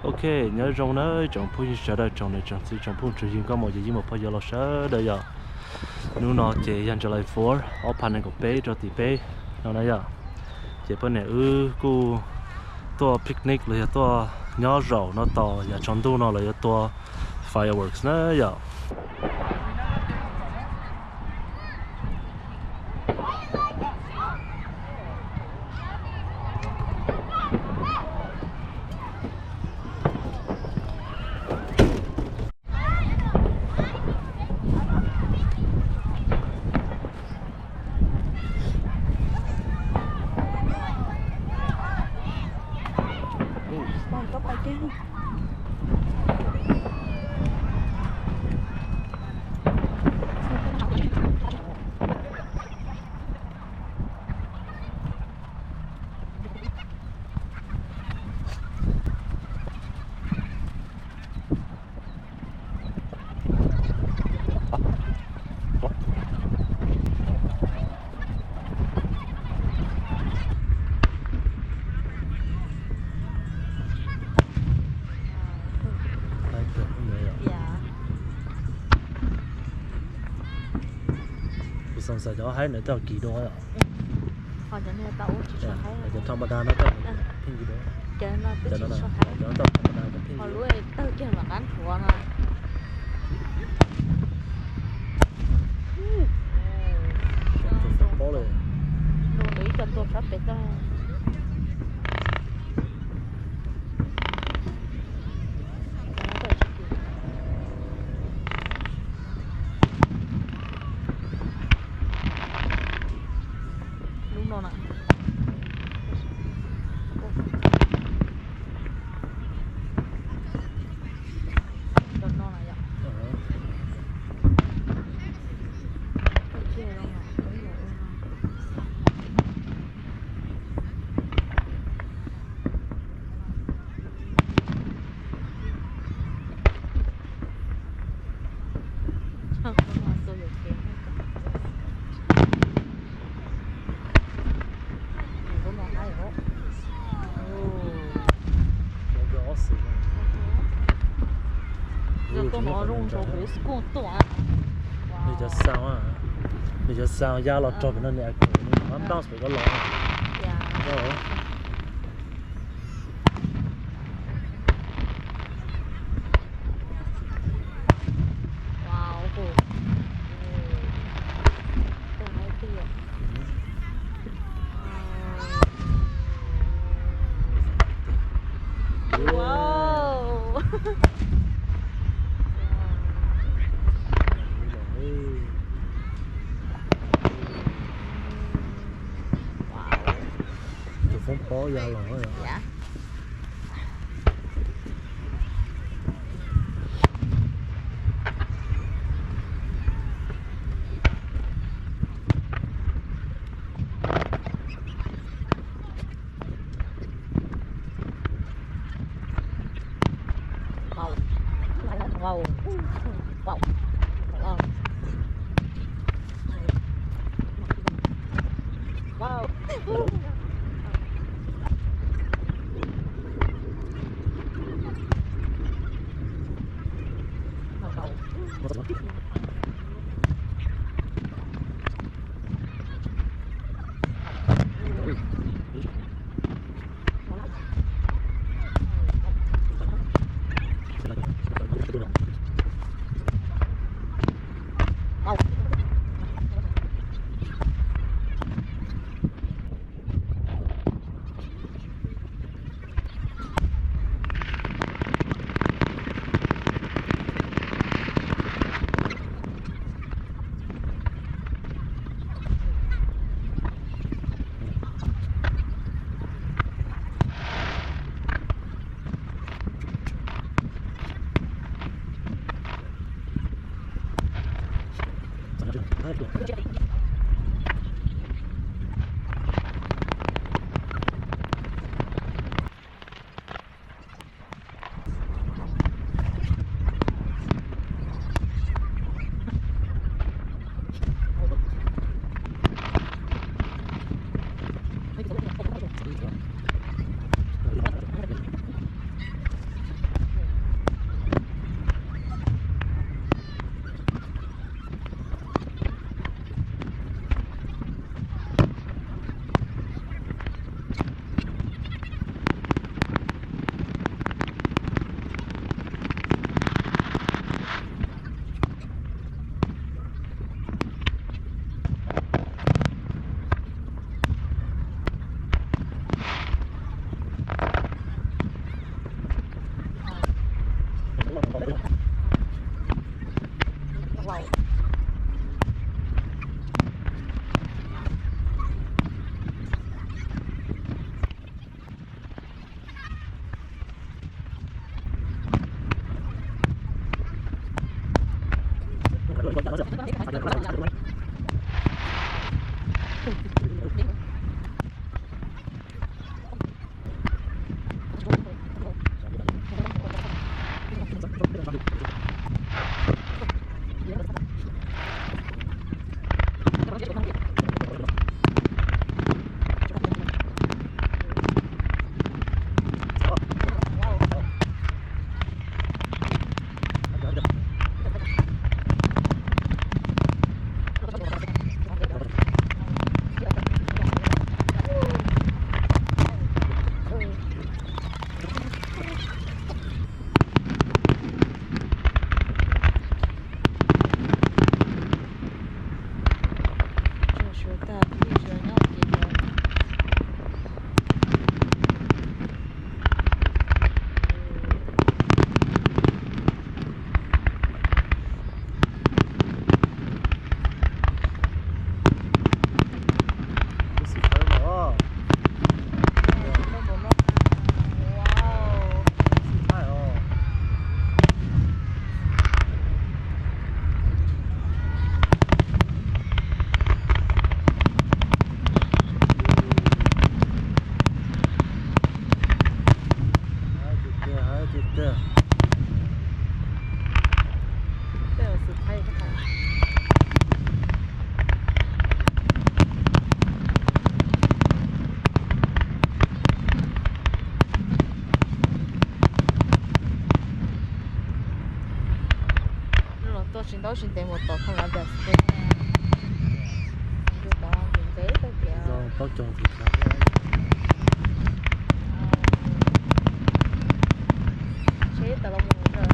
Ok, nyob zoo na tsoom phooj ywg sawv daws, tsoom niam tsoom txiv, tsoom phooj tsoom ywg, nkauj muam yawm yij, muam phauj yawg laus sawv daws yom. Hnub no ces yog July four, ob phav nees nkaum peb rau tim peb no na yom. Ces poj niam wb kuj tuaj picnic los yog tuaj nyob zaum no tos yav tsaus ntuj no lawv yuav tua fireworks na yom. Kuv xav xav cov haib ntawd tau kis dua yom. Cov thaj ma da no tau pheej kis dua. Cov no tau thaj ma da cov pheej kis. Cov tus foom pob li. Lub no na. Cov no na yom. Nws cov sound, nws cov sound ya los rau pem no nws a kom nws bounce pem ko los. Tus foom pob ya los. Los tuaj tsis ntaub tsis ntev mus tom Colorado Springs. Ntu tod ntev ntev tau tias zoo plaub caug tus tsav. Tsheb tas los mus lawm.